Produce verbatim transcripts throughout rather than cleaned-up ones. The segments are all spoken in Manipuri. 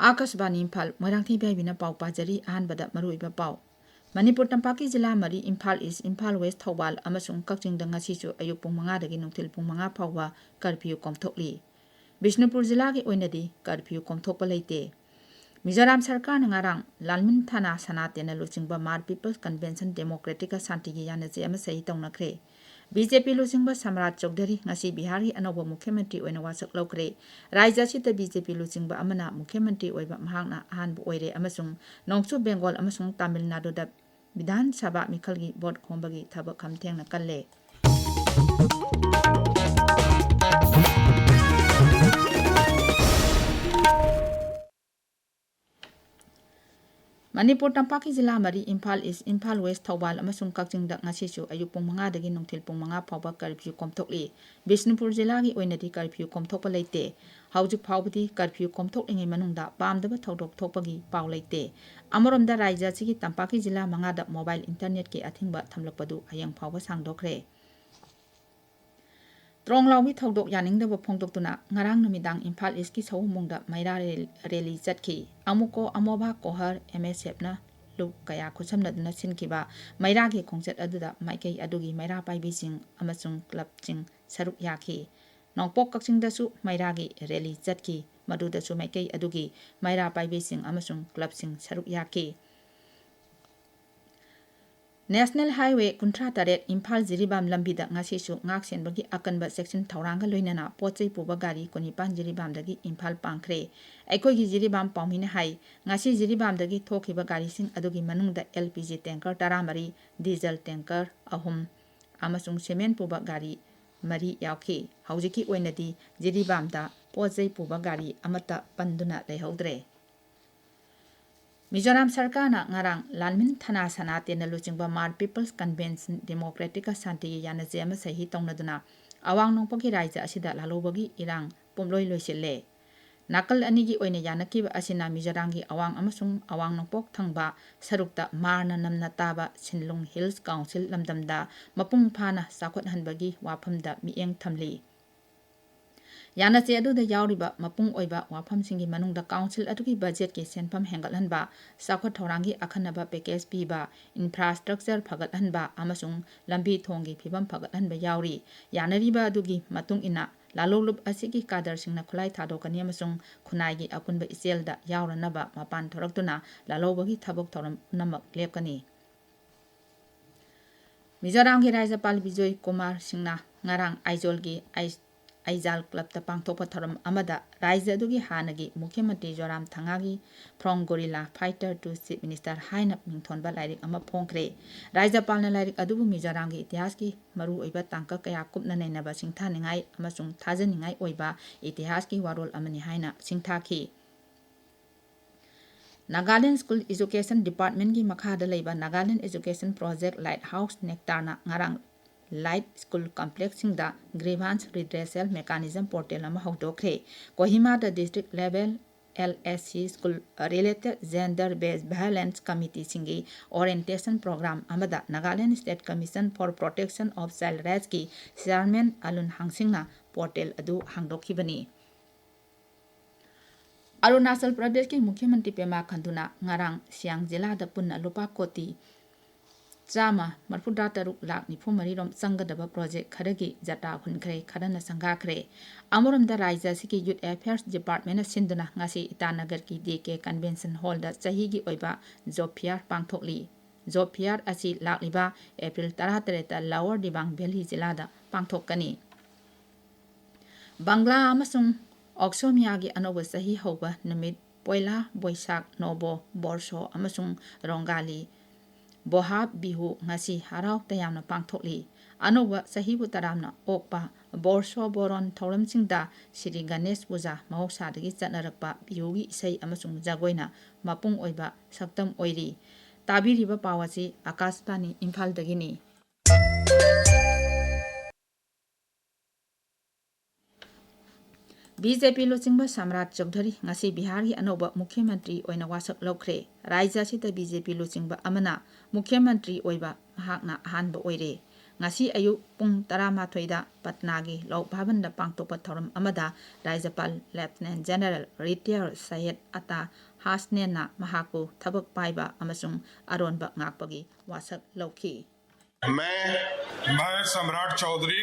ꯑꯥꯀꯥꯁꯕꯥꯅꯤ ꯏꯝꯐꯥꯜ, ꯃꯣꯏꯔꯥꯡꯊꯦꯝ ꯏꯕꯦꯝꯍꯥꯏꯕꯤꯅ ꯄꯥꯎ ꯄꯥꯖꯔꯤ꯫ ꯑꯍꯥꯟꯕꯗ ꯃꯔꯨꯑꯣꯏꯕ ꯄꯥꯎ꯫ ꯃꯅꯤꯄꯨꯔ ꯇꯝꯄꯥꯛꯀꯤ ꯖꯤꯂꯥ ꯃꯔꯤ, ꯏꯝꯐꯥꯜ ꯏꯁ, ꯏꯝꯐꯥꯜ ꯋꯦꯁ, ꯊꯧꯕꯥꯜ ꯑꯃꯁꯨꯡ ꯀꯛꯆꯤꯡꯗ ꯉꯁꯤꯁꯨ ꯑꯌꯨꯛ ꯄꯨꯡ ꯃꯉꯥꯗꯒꯤ ꯅꯨꯡꯊꯤꯜ ꯄꯨꯡ ꯃꯉꯥ ꯐꯥꯎꯕ ꯀꯔꯐ꯭ꯌꯨ ꯀꯣꯝꯊꯣꯛꯂꯤ꯫ ꯕꯤꯁꯅꯨꯄꯨꯔ ꯖꯤꯂꯥꯒꯤ ꯑꯣꯏꯅꯗꯤ ꯀꯔꯐ꯭ꯌꯨ ꯀꯣꯝꯊꯣꯛꯄ ꯂꯩꯇꯦ꯫ ꯃꯤꯖꯣꯔꯥꯝ ꯁꯔꯀꯥꯔꯅ ꯉꯔꯥꯡ ꯂꯥꯜꯃꯤꯟ ꯊꯥꯅꯥ ꯁꯅꯥꯇꯦꯟꯅ ꯂꯨꯆꯤꯡꯕ ꯃꯥꯔ ꯄꯤꯄꯜꯁ ꯀꯟꯚꯦꯟꯁꯟ ꯗꯦꯃꯣꯀ꯭ꯔꯦꯇꯤꯛꯀ ꯁꯥꯟꯇꯤꯒꯤ ꯌꯥꯅꯖꯦ ꯑꯃ ꯁꯍꯤ ꯇꯧꯅꯈ꯭ꯔꯦ꯫ ꯕꯤ ꯖꯦ ꯄꯤ ꯂꯨꯆꯤꯡꯕ ꯁꯝꯔꯥꯖ ꯆꯧꯙꯔꯤ ꯉꯁꯤ ꯕꯤꯍꯥꯔꯒꯤ ꯑꯅꯧꯕ ꯃꯨꯈ꯭ꯌ ꯃꯟꯇ꯭ꯔꯤ ꯑꯣꯏꯅ ꯋꯥꯁꯛ ꯂꯧꯈ꯭ꯔꯦ꯫ ꯔꯥꯖ꯭ꯌ ꯑꯁꯤꯗ ꯕꯤ ꯖꯦ ꯄꯤ ꯂꯨꯆꯤꯡꯕ ꯑꯃꯅ ꯃꯨꯈ꯭ꯌ ꯃꯟꯇ꯭ꯔꯤ ꯑꯣꯏꯕ ꯃꯍꯥꯛꯅ ꯑꯍꯥꯟꯕ ꯑꯣꯏꯔꯦ ꯑꯃꯁꯨꯡ ꯅꯣꯡꯆꯨꯞ ꯕꯦꯡꯒꯣꯜ ꯑꯃꯁꯨꯡ ꯇꯥꯃꯤꯜ ꯅꯥꯗꯨꯗ ꯕꯤꯙꯥꯟ ꯁꯚꯥ ꯃꯤꯈꯜꯒꯤ ꯚꯣꯠ ꯈꯣꯝꯕꯒꯤ ꯊꯕꯛ ꯈꯝꯊꯦꯡꯅ ꯀꯜꯂꯦ꯫ ꯃꯅꯤꯄꯨꯔ ꯇꯝꯄꯥꯛꯀꯤ ꯖꯤꯂꯥ ꯃꯔꯤ, ꯏꯝꯐꯥꯜ ꯏꯁ, ꯏꯝꯐꯥꯜ ꯋꯦꯁ, ꯊꯧꯕꯥꯜ ꯑꯃꯁꯨꯡ ꯀꯛꯆꯤꯡꯗ ꯉꯁꯤꯁꯨ ꯑꯌꯨꯛ ꯄꯨꯡ ꯃꯉꯥꯗꯒꯤ ꯅꯨꯡꯊꯤꯜ ꯄꯨꯡ ꯃꯉꯥ ꯐꯥꯎꯕ ꯀꯔꯐ꯭ꯌꯨ ꯀꯣꯝꯊꯣꯛꯂꯤ꯫ ꯕꯤꯁꯅꯨꯄꯨꯔ ꯖꯤꯂꯥꯒꯤ ꯑꯣꯏꯅꯗꯤ ꯀꯔꯐ꯭ꯌꯨ ꯀꯣꯝꯊꯣꯛꯄ ꯂꯩꯇꯦ꯫ ꯍꯧꯖꯤꯛ ꯐꯥꯎꯕꯗꯤ ꯀꯔꯐ꯭ꯌꯨ ꯀꯣꯝꯊꯣꯛꯂꯤꯉꯩ ꯃꯅꯨꯡꯗ ꯄꯥꯝꯗꯕ ꯊꯧꯗꯣꯛ ꯊꯣꯛꯄꯒꯤ ꯄꯥꯎ ꯂꯩꯇꯦ꯫ ꯑꯃꯔꯣꯝꯗ ꯔꯥꯖ꯭ꯌ ꯑꯁꯤꯒꯤ ꯇꯝꯄꯥꯛꯀꯤ ꯖꯤꯂꯥ ꯃꯉꯥꯗ ꯃꯣꯕꯥꯏꯜ ꯏꯟꯇꯔꯅꯦꯠꯀꯤ ꯑꯊꯤꯡꯕ ꯊꯝꯂꯛꯄꯗꯨ ꯍꯌꯦꯡ ꯐꯥꯎꯕ ꯁꯥꯡꯗꯣꯛꯈ꯭ꯔꯦ꯫ ꯇ꯭ꯔꯣꯡ ꯂꯥꯎꯕꯤ ꯊꯧꯗꯣꯛ ꯌꯥꯅꯤꯡꯗꯕ ꯐꯣꯡꯗꯣꯛꯇꯨꯅ ꯉꯔꯥꯡ ꯅꯨꯃꯤꯗꯥꯡ ꯏꯝꯐꯥꯜ ꯏꯁꯀꯤ ꯁꯑꯣꯝꯕꯨꯡꯗ ꯃꯩꯔꯥ ꯔꯦ-, ꯔꯦꯂꯤ ꯆꯠꯈꯤ꯫ ꯑꯃꯨꯀꯣ ꯑꯃꯣꯚꯥ ꯀꯣꯍꯔ ꯑꯦꯝ ꯑꯦꯁ ꯑꯦꯐꯅ ꯂꯨꯞ ꯀꯌꯥ ꯈꯨꯠꯁꯝꯅꯗꯨꯅ ꯁꯤꯟꯈꯤꯕ ꯃꯩꯔꯥꯒꯤ ꯈꯣꯡꯆꯠ ꯑꯗꯨꯗ ꯃꯥꯏꯀꯩ ꯑꯗꯨꯒꯤ ꯃꯩꯔꯥ ꯄꯥꯏꯕꯤꯁꯤꯡ ꯑꯃꯁꯨꯡ ꯀ꯭ꯂꯕꯁꯤꯡ ꯁꯔꯨꯛ ꯌꯥꯈꯤ꯫ ꯅꯣꯡꯄꯣꯛ ꯀꯛꯆꯤꯡꯗꯁꯨ ꯃꯩꯔꯥꯒꯤ ꯔꯦꯂꯤ ꯆꯠꯈꯤ꯫ ꯃꯗꯨꯗꯁꯨ ꯃꯥꯏꯀꯩ ꯑꯗꯨꯒꯤ ꯃꯩꯔꯥ ꯄꯥꯏꯕꯤꯁꯤꯡ ꯑꯃꯁꯨꯡ ꯀ꯭ꯂꯕꯁꯤꯡ ꯁꯔꯨꯛ ꯌꯥꯈꯤ꯫ ꯅꯦꯁꯅꯦꯜ ꯍꯥꯏꯋꯦ ꯀꯨꯟꯊ꯭ꯔꯥ ꯇꯔꯦꯠ ꯏꯝꯐꯥꯜ ꯖꯤꯔꯤꯕꯥꯝ ꯂꯝꯕꯤꯗ ꯉꯁꯤꯁꯨ ꯉꯥꯛ ꯁꯦꯟꯕꯒꯤ ꯑꯀꯟꯕ ꯆꯦꯛꯁꯤꯟ ꯊꯧꯔꯥꯡꯒ ꯂꯣꯏꯅꯅ ꯄꯣꯠ ꯆꯩ ꯄꯨꯕ ꯒꯥꯔꯤ ꯀꯨꯟꯅꯤꯄꯥꯟ ꯖꯤꯔꯤꯕꯥꯝꯗꯒꯤ ꯏꯝꯐꯥꯜ ꯄꯥꯡꯈ꯭ꯔꯦ꯫ ꯑꯩꯈꯣꯏꯒꯤ ꯖꯤꯔꯤꯕꯥꯝ ꯄꯥꯎꯃꯤꯅ ꯍꯥꯏ, ꯉꯁꯤ ꯖꯤꯔꯤꯕꯥꯝꯗꯒꯤ ꯊꯣꯛꯈꯤꯕ ꯒꯥꯔꯤꯁꯤꯡ ꯑꯗꯨꯒꯤ ꯃꯅꯨꯡꯗ ꯑꯦꯜ ꯄꯤ ꯖꯤ ꯇꯦꯡꯀꯔ ꯇꯔꯥꯃꯔꯤ, ꯗꯤꯖꯜ ꯇꯦꯡꯀꯔ ꯑꯍꯨꯝ ꯑꯃꯁꯨꯡ ꯁꯤꯃꯦꯟ ꯄꯨꯕ ꯒꯥꯔꯤ ꯃꯔꯤ ꯌꯥꯎꯈꯤ꯫ ꯍꯧꯖꯤꯛꯀꯤ ꯑꯣꯏꯅꯗꯤ ꯖꯤꯔꯤꯕꯥꯝꯗ ꯄꯣꯠ ꯆꯩ ꯄꯨꯕ ꯒꯥꯔꯤ ꯑꯃꯠꯇ ꯄꯟꯗꯨꯅ ꯂꯩꯍꯧꯗ꯭ꯔꯦ꯫ ꯃꯤꯖꯣꯔꯥꯝ ꯁꯔꯀꯥꯔꯅ ꯉꯔꯥꯡ ꯂꯥꯜꯃꯤꯟ ꯊꯅꯥ ꯁꯅꯥꯇꯦꯟꯅ ꯂꯨꯆꯤꯡꯕ ꯃꯥꯔ ꯄꯤꯄꯜꯁ ꯀꯟꯚꯦꯟꯁꯟ ꯗꯦꯃꯣꯀ꯭ꯔꯦꯇꯤꯛꯀ ꯁꯥꯟꯇꯤꯒꯤ ꯌꯥꯅꯖꯦ ꯑꯃ ꯁꯍꯤ ꯇꯧꯅꯗꯨꯅ ꯑꯋꯥꯡ ꯅꯣꯡꯄꯣꯛꯀꯤ ꯔꯥꯖ꯭ꯌ ꯑꯁꯤꯗ ꯂꯥꯜꯍꯧꯕꯒꯤ ꯏꯔꯥꯡ ꯄꯨꯝꯂꯣꯏ ꯂꯣꯏꯁꯤꯜꯂꯦ꯫ ꯅꯥꯀꯜ ꯑꯅꯤꯒꯤ ꯑꯣꯏꯅ ꯌꯥꯅꯈꯤꯕ ꯑꯁꯤꯅ ꯃꯤꯖꯣꯔꯥꯝꯒꯤ ꯑꯋꯥꯡ ꯑꯃꯁꯨꯡ ꯑꯋꯥꯡ ꯅꯣꯡꯄꯣꯛ ꯊꯪꯕ ꯁꯔꯨꯛꯇ ꯃꯥꯔꯅ ꯅꯝꯅ ꯇꯥꯕ ꯁꯤꯟꯂꯨꯡ ꯍꯤꯜꯁ ꯀꯥꯎꯟꯁꯤꯜ ꯂꯝꯗꯝꯗ ꯃꯄꯨꯡ ꯐꯥꯅ ꯆꯥꯎꯈꯠꯍꯟꯕꯒꯤ ꯋꯥꯐꯝꯗ ꯃꯤꯠꯌꯦꯡ ꯊꯝꯂꯤ꯫ ꯌꯥꯅꯆꯦ ꯑꯗꯨꯗ ꯌꯥꯎꯔꯤꯕ ꯃꯄꯨꯡ ꯑꯣꯏꯕ ꯋꯥꯐꯝꯁꯤꯡꯒꯤ ꯃꯅꯨꯡꯗ council ꯑꯗꯨꯒꯤ budgetꯀꯤ ꯁꯦꯟꯐꯝ ꯍꯦꯟꯒꯠꯍꯟꯕ, ꯆꯥꯎꯈꯠ ꯊꯧꯔꯥꯡꯒꯤ ꯑꯈꯟꯅꯕ package ꯄꯤꯕ, infrastructure ꯐꯒꯠꯍꯟꯕ ꯑꯃꯁꯨꯡ ꯂꯝꯕꯤ ꯊꯣꯡꯒꯤ ꯐꯤꯕꯝ ꯐꯒꯠꯍꯟꯕ ꯌꯥꯎꯔꯤ꯫ ꯌꯥꯅꯔꯤꯕ ꯑꯗꯨꯒꯤ ꯃꯇꯨꯡ ꯏꯟꯅ ꯂꯥꯜꯂꯣꯡꯂꯨꯞ ꯑꯁꯤꯒꯤ cadreꯁꯤꯡꯅ ꯈꯨꯠꯂꯥꯏ ꯊꯥꯗꯣꯛꯀꯅꯤ ꯑꯃꯁꯨꯡ ꯈꯨꯟꯅꯥꯏꯒꯤ ꯑꯄꯨꯟꯕ ꯏꯆꯦꯜꯗ ꯌꯥꯎꯔꯅꯕ ꯃꯄꯥꯟ ꯊꯣꯔꯛꯇꯨꯅ ꯂꯥꯜꯍꯧꯕꯒꯤ ꯊꯕꯛ ꯊꯧꯔꯝ ꯄꯨꯝꯅꯃꯛ ꯂꯦꯞꯀꯅꯤ꯫ ꯃꯤꯖꯣꯔꯥꯝꯒꯤ ꯔꯥꯖ꯭ꯌꯄꯥꯜ ꯕꯤꯖꯣꯏ ꯀꯨꯃꯥꯔ ꯁꯤꯡꯅ ꯉꯔꯥꯡ ꯑꯥꯏꯖꯣꯜꯒꯤ ꯑꯥꯏ-, ꯑꯥꯏꯖꯥꯜ clubꯇ ꯄꯥꯡꯊꯣꯛꯄ ꯊꯧꯔꯝ ꯑꯃꯗ ꯔꯥꯖ꯭ꯌ ꯑꯗꯨꯒꯤ ꯍꯥꯟꯅꯒꯤ ꯃꯨꯈ꯭ꯌ ꯃꯟꯇ꯭ꯔꯤ ꯖꯣꯔꯥꯝ ꯊꯪꯉꯥꯒꯤ From Gorilla Fighter to Chief Minister ꯍꯥꯏꯅ ꯃꯤꯡꯊꯣꯟꯕ ꯂꯥꯏꯔꯤꯛ ꯑꯃ ꯐꯣꯡꯈ꯭ꯔꯦ꯫ ꯔꯥꯖ꯭ꯌꯄꯥꯜꯅ ꯂꯥꯏꯔꯤꯛ ꯑꯗꯨꯕꯨ ꯃꯤꯖꯣꯔꯥꯝꯒꯤ ꯏꯇꯤꯍꯥꯁꯀꯤ ꯃꯔꯨꯑꯣꯏꯕ ꯇꯥꯡꯀꯛ ꯀꯌꯥ ꯀꯨꯞꯅ ꯅꯩꯅꯕ ꯁꯤꯡꯊꯥꯅꯤꯡꯉꯥꯏ ꯑꯃꯁꯨꯡ ꯊꯥꯖꯅꯤꯡꯉꯥꯏ ꯑꯣꯏꯕ ꯏꯇꯤꯍꯥꯁꯀꯤ ꯋꯥꯔꯣꯜ ꯑꯃꯅꯤ ꯍꯥꯏꯅ ꯁꯤꯡꯊꯥꯈꯤ꯫ Nagaland School Education Departmentꯀꯤ ꯃꯈꯥꯗ ꯂꯩꯕ Nagaland Education Project Lighthouse Nectarꯅ ꯉꯔꯥꯡ Light School Complexꯁꯤꯡꯗ grievance redressal mechanism portal ꯑꯃ ꯍꯧꯗꯣꯛꯈ꯭ꯔꯦ꯫ ꯀꯣꯍꯤꯃꯥꯗ district level L S C school related gender based violence committeeꯁꯤꯡꯒꯤ orientation program ꯑꯃꯗ Nagaland State Commission for Protection of Child Rightsꯀꯤ chairman ꯑꯂꯨꯟ ꯍꯥꯡꯁꯤꯡꯅ portal ꯑꯗꯨ ꯍꯥꯡꯗꯣꯛꯈꯤꯕꯅꯤ꯫ ꯑꯔꯨꯅꯥꯆꯜ ꯄ꯭ꯔꯗꯦꯁꯀꯤ ꯃꯨꯈ꯭ꯌ ꯃꯟꯇ꯭ꯔꯤ ꯄꯦꯃꯥ ꯈꯟꯗꯨꯅ ꯉꯔꯥꯡ ꯁꯤꯌꯥꯡ ꯖꯤꯂꯥꯗ ꯄꯨꯟꯅ ꯂꯨꯄꯥ ꯀꯣꯇꯤ ꯆꯥꯝꯃ ꯃꯔꯤꯐꯨꯇꯔꯨꯛ ꯂꯥꯈ ꯅꯤꯐꯨ ꯃꯔꯤꯔꯣꯝ ꯆꯪꯒꯗꯕ project ꯈꯔꯒꯤ ꯖꯇ꯭ꯔꯥ ꯍꯨꯟꯈ꯭ꯔꯦ, ꯈꯔꯅ ꯁꯪꯒꯥꯈ꯭ꯔꯦ꯫ ꯑꯃꯔꯣꯝꯗ ꯔꯥꯖ꯭ꯌ ꯑꯁꯤꯒꯤ Youth Affairs Departmentꯅ ꯁꯤꯟꯗꯨꯅ ꯉꯁꯤ ꯏꯇꯥꯅꯒꯔꯒꯤ D K Convention Hallꯗ ꯆꯍꯤꯒꯤ ꯑꯣꯏꯕ job fair ꯄꯥꯡꯊꯣꯛꯂꯤ꯫ Job fair ꯑꯁꯤ ꯂꯥꯛꯂꯤꯕ April ꯇꯔꯥꯇꯔꯦꯠꯇ Lower Dibang Valley ꯖꯤꯂꯥꯗ ꯄꯥꯡꯊꯣꯛꯀꯅꯤ꯫ ꯕꯪꯒ꯭ꯂꯥ ꯑꯃꯁꯨꯡ ꯑꯣꯛꯁꯣꯃꯤꯌꯥꯒꯤ ꯑꯅꯧꯕ ꯆꯍꯤ ꯍꯧꯕ ꯅꯨꯃꯤꯠ ꯄꯣꯏꯂꯥ ꯕꯣꯏꯁꯥꯈ ꯅꯣꯕꯣ ꯕꯣꯔꯁꯣ ꯑꯃꯁꯨꯡ ꯔꯣꯡꯒꯥꯂꯤ ꯕꯣꯍꯥꯕ ꯕꯤꯍꯨ ꯉꯁꯤ ꯍꯔꯥꯎ ꯇꯌꯥꯝꯅ ꯄꯥꯡꯊꯣꯛꯂꯤ꯫ ꯑꯅꯧꯕ ꯆꯍꯤꯕꯨ ꯇꯔꯥꯝꯅ ꯑꯣꯛꯄ ꯕꯣꯔꯁꯣ ꯕꯣꯔꯣꯟ ꯊꯧꯔꯝꯁꯤꯡꯗ ꯁ꯭ꯔꯤ ꯒꯅꯦꯁ ꯄꯨꯖꯥ ꯃꯍꯧꯁꯥꯗꯒꯤ ꯆꯠꯅꯔꯛꯄ ꯕꯤꯍꯨꯒꯤ ꯏꯁꯩ ꯑꯃꯁꯨꯡ ꯖꯒꯣꯏꯅ ꯃꯄꯨꯡ ꯑꯣꯏꯕ ꯁꯛꯇꯝ ꯑꯣꯏꯔꯤ꯫ ꯇꯥꯕꯤꯔꯤꯕ ꯄꯥꯎ ꯑꯁꯤ ꯑꯥꯀꯥꯁꯕꯥꯅꯤ ꯏꯝꯐꯥꯜꯗꯒꯤꯅꯤ꯫ B J P ꯂꯨꯆꯤꯡꯕ ꯁꯝꯔꯥꯠ ꯆꯧꯙꯔꯤ ꯉꯁꯤ ꯕꯤꯍꯥꯔꯒꯤ ꯑꯅꯧꯕ ꯃꯨꯈ꯭ꯌ ꯃꯟꯇ꯭ꯔꯤ ꯑꯣꯏꯅ ꯋꯥꯁꯛ ꯂꯧꯈ꯭ꯔꯦ꯫ ꯔꯥꯖ꯭ꯌ ꯑꯁꯤꯗ B J P ꯂꯨꯆꯤꯡꯕ ꯑꯃꯅ ꯃꯨꯈ꯭ꯌ ꯃꯟꯇ꯭ꯔꯤ ꯑꯣꯏꯕ ꯃꯍꯥꯛꯅ ꯑꯍꯥꯟꯕ ꯑꯣꯏꯔꯦ꯫ ꯉꯁꯤ ꯑꯌꯨꯛ ꯄꯨꯡ ꯇꯔꯥꯃꯥꯊꯣꯏꯗ ꯄꯠꯅꯥꯒꯤ ꯂꯣꯛ ꯚꯕꯟꯗ ꯄꯥꯡꯊꯣꯛꯄ ꯊꯧꯔꯝ ꯑꯃꯗ ꯔꯥꯖ꯭ꯌꯄꯥꯜ ꯂꯦꯐꯇꯤꯅꯦꯟꯠ ꯖꯦꯅꯔꯦꯜ ꯔꯤꯇꯥꯌꯔ ꯁꯌꯦꯗ ꯑꯇꯥ ꯍꯥꯁꯅꯦꯟꯅ ꯃꯍꯥꯛꯄꯨ ꯊꯕꯛ ꯄꯥꯏꯕ ꯑꯃꯁꯨꯡ ꯑꯔꯣꯟꯕ ꯉꯥꯛꯄꯒꯤ ꯋꯥꯁꯛ ꯂꯧꯈꯤ꯫ मैं मैं सम्राट चौधरी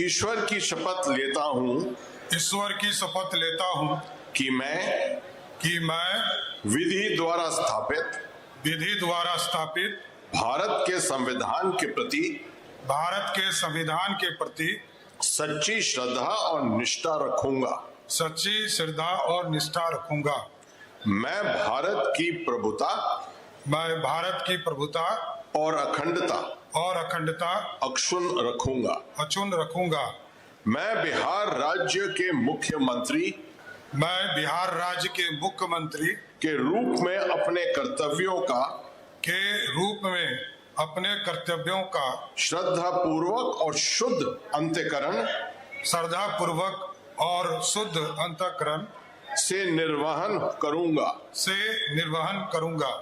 ईश्वर की शपथ लेता हूँ ईश्वर की शपथ लेता हूँ कि मैं कि मैं विधि द्वारा स्थापित विधि द्वारा स्थापित भारत के संविधान के प्रति भारत के संविधान के प्रति सच्ची श्रद्धा और निष्ठा रखूंगा। सच्ची श्रद्धा और निष्ठा रखूंगा। मैं भारत की प्रभुता मैं भारत की प्रभुता और अखंडता और अखंडता अक्षुण्ण रखूंगा। अक्षुण्ण रखूंगा। मैं बिहार राज्य के मुख्यमंत्री मैं बिहार राज्य के मुख्यमंत्री के रूप में अपने कर्तव्यों का के रूप में अपने कर्तव्यों का श्रद्धापूर्वक और शुद्ध अंतःकरण श्रद्धापूर्वक और शुद्ध अंतःकरण से निर्वहन करूंगा। से निर्वहन करूंगा।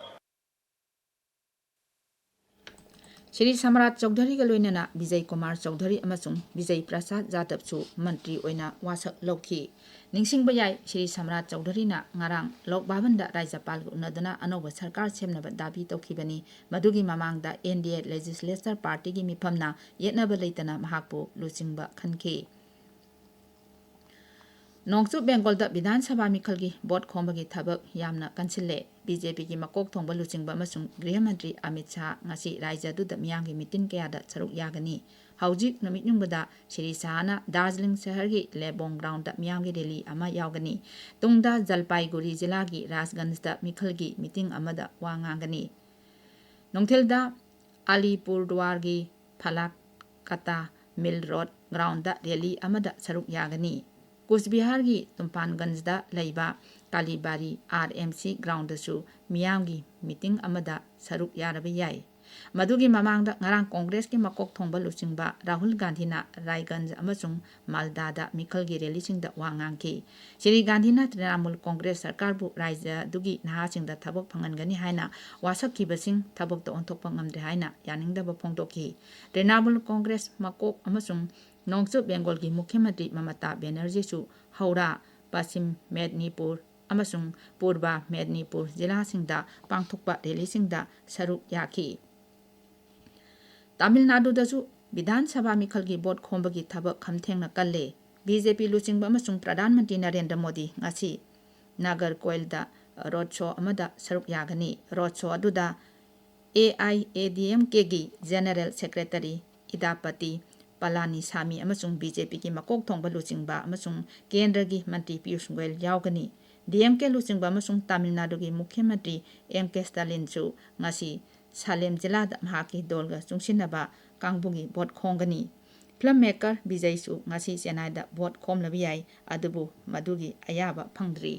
ꯁ꯭ꯔꯤ ꯁꯝꯔꯥꯠ ꯆꯧꯙꯔꯤꯒ ꯂꯣꯏꯅꯅ ꯕꯤꯖꯩ ꯀꯨꯃꯥꯔ ꯆꯧꯙꯔꯤ ꯑꯃꯁꯨꯡ ꯕꯤꯖꯩ ꯄ꯭ꯔꯁꯥꯗ ꯖꯥꯗꯕꯁꯨ ꯃꯟꯇ꯭ꯔꯤ ꯑꯣꯏꯅ ꯋꯥꯁꯛ ꯂꯧꯈꯤ꯫ ꯅꯤꯡꯁꯤꯡꯕ ꯌꯥꯏ, ꯁ꯭ꯔꯤ ꯁꯝꯔꯥꯠ ꯆꯧꯙꯔꯤꯅ ꯉꯔꯥꯡ ꯂꯣꯛ ꯚꯕꯟꯗ ꯔꯥꯖ꯭ꯌꯄꯥꯜꯒ ꯎꯅꯗꯨꯅ ꯑꯅꯧꯕ ꯁꯔꯀꯥꯔ ꯁꯦꯝꯅꯕ ꯗꯥꯕꯤ ꯇꯧꯈꯤꯕꯅꯤ꯫ ꯃꯗꯨꯒꯤ ꯃꯃꯥꯡꯗ ꯑꯦꯟ ꯗꯤ ꯑꯦ ꯂꯦꯖꯤꯁꯂꯦꯆꯔ ꯄꯥꯔꯇꯤꯒꯤ ꯃꯤꯐꯝꯅ ꯌꯦꯠꯅꯕ ꯂꯩꯇꯅ ꯃꯍꯥꯛꯄꯨ ꯂꯨꯆꯤꯡꯕ ꯈꯟꯈꯤ꯫ ꯅꯣꯡꯆꯨꯞ ꯕꯦꯡꯒꯣꯜꯗ ꯕꯤꯙꯥꯟ ꯁꯚꯥ ꯃꯤꯈꯜꯒꯤ ꯚꯣꯠ ꯈꯣꯝꯕꯒꯤ ꯊꯕꯛ ꯌꯥꯝꯅ ꯀꯟꯁꯤꯜꯂꯦ꯫ ꯕꯤ ꯖꯦ ꯄꯤꯒꯤ ꯃꯀꯣꯛ ꯊꯣꯡꯕ ꯂꯨꯆꯤꯡꯕ ꯑꯃꯁꯨꯡ ꯒ꯭ꯔꯤꯍ ꯃꯟꯇ꯭ꯔꯤ ꯑꯃꯤꯠ ꯁꯥꯍ ꯉꯁꯤ ꯔꯥꯖ꯭ꯌ ꯑꯗꯨꯗ ꯃꯤꯌꯥꯝꯒꯤ ꯃꯤꯇꯤꯟ ꯀꯌꯥꯗ ꯁꯔꯨꯛ ꯌꯥꯒꯅꯤ꯫ ꯍꯧꯖꯤꯛ ꯅꯨꯃꯤꯠ ꯌꯨꯡꯕꯗ ꯁ꯭ꯔꯤ ꯁꯥꯍꯅ ꯗꯥꯔꯖꯤꯂꯤꯡ ꯁꯍꯔꯒꯤ ꯂꯦꯕꯣꯡ ꯒ꯭ꯔꯥꯎꯟꯗ ꯃꯤꯌꯥꯝꯒꯤ ꯔꯦꯂꯤ ꯑꯃ ꯌꯥꯎꯒꯅꯤ꯫ ꯇꯨꯡꯗ ꯖꯜꯄꯥꯏꯒꯨꯔꯤ ꯖꯤꯂꯥꯒꯤ ꯔꯥꯖꯒꯟꯖꯗ ꯃꯤꯈꯜꯒꯤ ꯃꯤꯇꯤꯡ ꯑꯃꯗ ꯋꯥ ꯉꯥꯡꯒꯅꯤ꯫ ꯅꯨꯡꯊꯤꯜꯗ ꯑꯂꯤꯄꯨꯔꯗ꯭ꯋꯥꯔꯒꯤ ꯐꯂꯥꯛꯀꯇꯥ ꯃꯤꯜ ꯔꯣꯗ ꯒ꯭ꯔꯥꯎꯟꯗ ꯔꯦꯂꯤ ꯑꯃꯗ ꯁꯔꯨꯛ ꯌꯥꯒꯅꯤ꯫ ꯀꯨꯁꯕꯤꯍꯥꯔꯒꯤ ꯇꯨꯝꯐꯥꯟꯒꯟꯖꯗ ꯂꯩꯕ ꯀꯥꯂꯤꯕꯥꯔꯤ ꯑꯥꯔ ꯑꯦꯝ ꯁꯤ ꯒ꯭ꯔꯥꯎꯟꯗꯁꯨ ꯃꯤꯌꯥꯝꯒꯤ ꯃꯤꯇꯤꯡ ꯑꯃꯗ ꯁꯔꯨꯛ ꯌꯥꯔꯕ ꯌꯥꯏ꯫ ꯃꯗꯨꯒꯤ ꯃꯃꯥꯡꯗ ꯉꯔꯥꯡ ꯀꯣꯡꯒ꯭ꯔꯦꯁꯀꯤ ꯃꯀꯣꯛ ꯊꯣꯡꯕ ꯂꯨꯆꯤꯡꯕ ꯔꯥꯍꯨꯜ ꯒꯥꯟꯙꯤꯅ ꯔꯥꯏꯒꯟꯖ ꯑꯃꯁꯨꯡ ꯃꯥꯜꯗꯥꯗ ꯃꯤꯈꯜꯒꯤ ꯔꯦꯂꯤꯁꯤꯡꯗ ꯋꯥ ꯉꯥꯡꯈꯤ꯫ ꯁ꯭ꯔꯤ ꯒꯥꯟꯙꯤꯅ ꯇ꯭ꯔꯤꯅꯥꯃꯨꯜ ꯀꯣꯡꯒ꯭ꯔꯦꯁ ꯁꯔꯀꯥꯔꯕꯨ ꯔꯥꯖ꯭ꯌ ꯑꯗꯨꯒꯤ ꯅꯍꯥꯁꯤꯡꯗ ꯊꯕꯛ ꯐꯪꯍꯟꯒꯅꯤ ꯍꯥꯏꯅ ꯋꯥꯁꯛꯈꯤꯕꯁꯤꯡ ꯊꯕꯛꯇ ꯑꯣꯟꯊꯣꯛꯄ ꯉꯝꯗ꯭ꯔꯦ ꯍꯥꯏꯅ ꯌꯥꯅꯤꯡꯗꯕ ꯐꯣꯡꯗꯣꯛꯈꯤ꯫ ꯇ꯭ꯔꯤꯅꯥꯃꯨꯜ ꯀꯣꯡꯒ꯭ꯔꯦꯁ ꯃꯀꯣꯛ ꯑꯃꯁꯨꯡ ꯅꯣꯡꯆꯨꯞ ꯕꯦꯡꯒꯣꯜꯒꯤ ꯃꯨꯈ꯭ꯌ ꯃꯟꯇ꯭ꯔꯤ ꯃꯃꯇꯥ ꯕꯦꯅꯔꯖꯤꯁꯨ ꯍꯧꯔꯥ, ꯄꯁꯤꯝ ꯃꯦꯗꯅꯤꯄꯨꯔ ꯑꯃꯁꯨꯡ ꯄꯨꯔꯕ ꯃꯦꯗꯅꯤꯄꯨꯔ ꯖꯤꯂꯥꯁꯤꯡꯗ ꯄꯥꯡꯊꯣꯛꯄ ꯔꯦꯂꯤꯁꯤꯡꯗ ꯁꯔꯨꯛ ꯌꯥꯈꯤ꯫ ꯇꯥꯃꯤꯜ ꯅꯥꯗꯨꯗꯁꯨ ꯕꯤꯙꯥꯟ ꯁꯚꯥ ꯃꯤꯈꯜꯒꯤ ꯚꯣꯠ ꯈꯣꯝꯕꯒꯤ ꯊꯕꯛ ꯈꯝꯊꯦꯡꯅ ꯀꯜꯂꯦ꯫ ꯕꯤ ꯖꯦ ꯄꯤ ꯂꯨꯆꯤꯡꯕ ꯑꯃꯁꯨꯡ ꯄ꯭ꯔꯙꯥꯟ ꯃꯟꯇ꯭ꯔꯤ ꯅꯔꯦꯟꯗ꯭ꯔ ꯃꯣꯗꯤ ꯉꯁꯤ ꯅꯥꯒꯔꯀꯣꯏꯜꯗ ꯔꯣꯗ ꯁꯣ ꯑꯃꯗ ꯁꯔꯨꯛ ꯌꯥꯒꯅꯤ꯫ ꯔꯣꯗ ꯁꯣ ꯑꯗꯨꯗ A I A D M ꯀꯦꯒꯤ ꯖꯦꯅꯔꯦꯜ ꯁꯦꯀ꯭ꯔꯦꯇꯔꯤ ꯏꯗꯥꯄꯇꯤ ꯄꯂꯥꯅꯤꯁꯥꯃꯤ ꯑꯃꯁꯨꯡ ꯕꯤ ꯖꯦ ꯄꯤꯒꯤ ꯃꯀꯣꯛ ꯊꯣꯡꯕ ꯂꯨꯆꯤꯡꯕ ꯑꯃꯁꯨꯡ ꯀꯦꯟꯗ꯭ꯔꯒꯤ ꯃꯟꯇ꯭ꯔꯤ ꯄꯤꯌꯨꯁ ꯒꯣꯌꯜ ꯌꯥꯎꯒꯅꯤ꯫ ꯗꯤ ꯑꯦꯝ ꯀꯦ ꯂꯨꯆꯤꯡꯕ ꯑꯃꯁꯨꯡ ꯇꯥꯃꯤꯜ ꯅꯥꯗꯨꯒꯤ ꯃꯨꯈ꯭ꯌ ꯃꯟꯇ꯭ꯔꯤ ꯑꯦꯝ ꯀꯦ ꯁ꯭ꯇꯥꯂꯤꯟꯁꯨ ꯉꯁꯤ ꯁꯥꯂꯦꯝ ꯖꯤꯂꯥꯗ ꯃꯍꯥꯛꯀꯤ ꯗꯣꯜꯒ ꯆꯨꯡꯁꯤꯟꯅꯕ ꯀꯥꯡꯕꯨꯒꯤ ꯚꯣꯠ ꯈꯣꯝꯒꯅꯤ꯫ ꯐꯤꯂꯝ ꯃꯦꯀꯔ ꯕꯤꯖꯩꯁꯨ ꯉꯁꯤ ꯆꯦꯟꯅꯥꯏꯗ ꯚꯣꯠ ꯈꯣꯝꯂꯕ ꯌꯥꯏ, ꯑꯗꯨꯕꯨ ꯃꯗꯨꯒꯤ ꯑꯌꯥꯕ ꯐꯪꯗ꯭ꯔꯤ꯫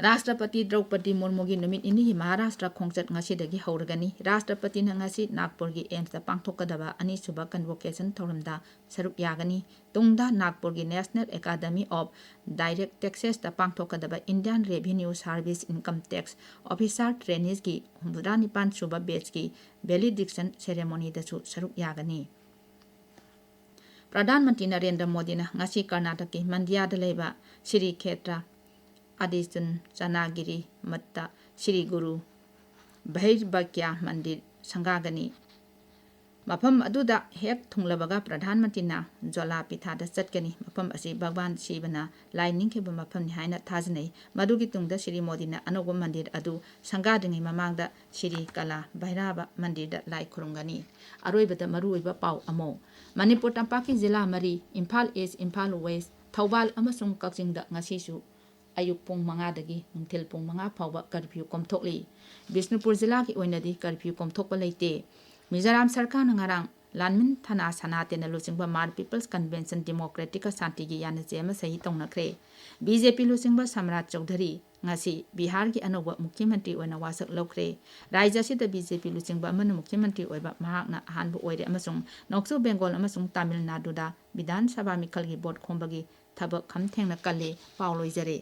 ꯔꯥꯁꯇ꯭ꯔꯄꯇꯤ ꯗ꯭ꯔꯧꯄꯗꯤ ꯃꯨꯔꯃꯨꯒꯤ ꯅꯨꯃꯤꯠ ꯅꯤꯅꯤꯒꯤ ꯃꯍꯥꯔꯥꯁꯇ꯭ꯔ ꯈꯣꯡꯆꯠ ꯉꯁꯤꯗꯒꯤ ꯍꯧꯔꯒꯅꯤ꯫ ꯔꯥꯁꯇ꯭ꯔꯄꯇꯤꯅ ꯉꯁꯤ ꯅꯥꯒꯄꯨꯔꯒꯤ ꯑꯦꯝꯁꯇ ꯄꯥꯡꯊꯣꯛꯀꯗꯕ ꯑꯅꯤꯁꯨꯕ ꯀꯟꯚꯣꯀꯦꯁꯟ ꯊꯧꯔꯝꯗ ꯁꯔꯨꯛ ꯌꯥꯒꯅꯤ꯫ ꯇꯨꯡꯗ ꯅꯥꯒꯄꯨꯔꯒꯤ National Academy of Direct Taxes ꯇ ꯄꯥꯡꯊꯣꯛꯀꯗꯕ Indian Revenue Service Income Tax Officer Trainees ꯀꯤ ꯍꯨꯝꯐꯨꯇꯔꯥ ꯅꯤꯄꯥꯟ ꯁꯨꯕ batch ꯀꯤ valediction ceremony ꯗꯁꯨ ꯁꯔꯨꯛ ꯌꯥꯒꯅꯤ꯫ ꯄ꯭ꯔꯙꯥꯟ ꯃꯟꯇ꯭ꯔꯤ ꯅꯔꯦꯟꯗ꯭ꯔ ꯃꯣꯗꯤꯅ ꯉꯁꯤ ꯀꯔꯅꯥꯇꯀꯀꯤ ꯃꯟꯗ꯭ꯌꯥꯗ ꯂꯩꯕ ꯁ꯭ꯔꯤ ꯈꯦꯇ꯭ꯔ ꯑꯗꯤꯁꯨꯟ ꯆꯅꯥꯒꯤꯔꯤ ꯃꯠꯇ ꯁ꯭ꯔꯤ ꯒꯨꯔꯨ ꯚꯩꯔꯕꯀ꯭ꯌꯥ ꯃꯟꯗꯤꯔ ꯁꯪꯒꯥꯒꯅꯤ꯫ ꯃꯐꯝ ꯑꯗꯨꯗ ꯍꯦꯛ ꯊꯨꯡꯂꯕꯒ ꯄ꯭ꯔꯙꯥꯟ ꯃꯟꯇ꯭ꯔꯤꯅ ꯖꯣꯂꯥ ꯄꯤꯊꯥꯗ ꯆꯠꯀꯅꯤ꯫ ꯃꯐꯝ ꯑꯁꯤ ꯚꯒꯋꯥꯟ ꯁꯤꯕꯅ ꯂꯥꯏ ꯅꯤꯡꯈꯤꯕ ꯃꯐꯝꯅꯤ ꯍꯥꯏꯅ ꯊꯥꯖꯅꯩ꯫ ꯃꯗꯨꯒꯤ ꯇꯨꯡꯗ ꯁ꯭ꯔꯤ ꯃꯣꯗꯤꯅ ꯑꯅꯧꯕ ꯃꯟꯗꯤꯔ ꯑꯗꯨ ꯁꯪꯒꯥꯗ꯭ꯔꯤꯉꯩ ꯃꯃꯥꯡꯗ ꯁ꯭ꯔꯤ ꯀꯂꯥ ꯚꯩꯔꯥꯕ ꯃꯟꯗꯤꯔꯗ ꯂꯥꯏ ꯈꯨꯔꯨꯝꯒꯅꯤ꯫ ꯑꯔꯣꯏꯕꯗ ꯃꯔꯨꯑꯣꯏꯕ ꯄꯥꯎ ꯑꯃꯨꯛ꯫ ꯃꯅꯤꯄꯨꯔ ꯇꯝꯄꯥꯛꯀꯤ ꯖꯤꯂꯥ ꯃꯔꯤ, ꯏꯝꯐꯥꯜ ꯏꯁ, ꯏꯝꯐꯥꯜ ꯋꯦꯁ, ꯊꯧꯕꯥꯜ ꯑꯃꯁꯨꯡ ꯀꯛꯆꯤꯡꯗ ꯉꯁꯤꯁꯨ ꯑꯌꯨꯛ ꯄꯨꯡ ꯃꯉꯥꯗꯒꯤ ꯅꯨꯡꯊꯤꯜ ꯄꯨꯡ ꯃꯉꯥ ꯐꯥꯎꯕ ꯀꯔꯐ꯭ꯌꯨ ꯀꯣꯝꯊꯣꯛꯂꯤ꯫ ꯕꯤꯁꯅꯨꯄꯨꯔ ꯖꯤꯂꯥꯒꯤ ꯑꯣꯏꯅꯗꯤ ꯀꯔꯐ꯭ꯌꯨ ꯀꯣꯝꯊꯣꯛꯄ ꯂꯩꯇꯦ꯫ ꯃꯤꯖꯣꯔꯥꯝ ꯁꯔꯀꯥꯔꯅ ꯉꯔꯥꯡ ꯂꯥꯟꯃꯤꯟ ꯊꯅꯥ ꯁꯅꯥꯇꯦꯟꯅ ꯂꯨꯆꯤꯡꯕ ꯃꯥꯔ ꯄꯤꯄꯜꯁ ꯀꯟꯚꯦꯟꯁꯟ ꯗꯦꯃꯣꯀ꯭ꯔꯦꯇꯤꯛꯀ ꯁꯥꯟꯇꯤꯒꯤ ꯌꯥꯅꯖꯦ ꯑꯃ ꯁꯍꯤ ꯇꯧꯅꯈ꯭ꯔꯦ꯫ ꯕꯤ ꯖꯦ ꯄꯤ ꯂꯨꯆꯤꯡꯕ ꯁꯝꯔꯥꯖ ꯆꯧꯙꯔꯤ ꯉꯁꯤ ꯕꯤꯍꯥꯔꯒꯤ ꯑꯅꯧꯕ ꯃꯨꯈ꯭ꯌ ꯃꯟꯇ꯭ꯔꯤ ꯑꯣꯏꯅ ꯋꯥꯁꯛ ꯂꯧꯈ꯭ꯔꯦ꯫ ꯔꯥꯖ꯭ꯌ ꯑꯁꯤꯗ ꯕꯤ ꯖꯦ ꯄꯤ ꯂꯨꯆꯤꯡꯕ ꯑꯃꯅ ꯃꯨꯈ꯭ꯌ ꯃꯟꯇ꯭ꯔꯤ ꯑꯣꯏꯕ ꯃꯍꯥꯛꯅ ꯑꯍꯥꯟꯕ ꯑꯣꯏꯔꯦ ꯑꯃꯁꯨꯡ ꯅꯣꯡꯆꯨꯞ ꯕꯦꯡꯒꯣꯜ ꯑꯃꯁꯨꯡ ꯇꯥꯃꯤꯜ ꯅꯥꯗꯨꯗ ꯕꯤꯙꯥꯟ ꯁꯚꯥ ꯃꯤꯈꯜꯒꯤ ꯚꯣꯠ ꯈꯣꯝꯕꯒꯤ ꯊꯕꯛ ꯈꯝ ꯊꯦꯡꯅ ꯀꯜꯂꯤ꯫ ꯄꯥꯎ ꯂꯣꯏꯖꯔꯦ꯫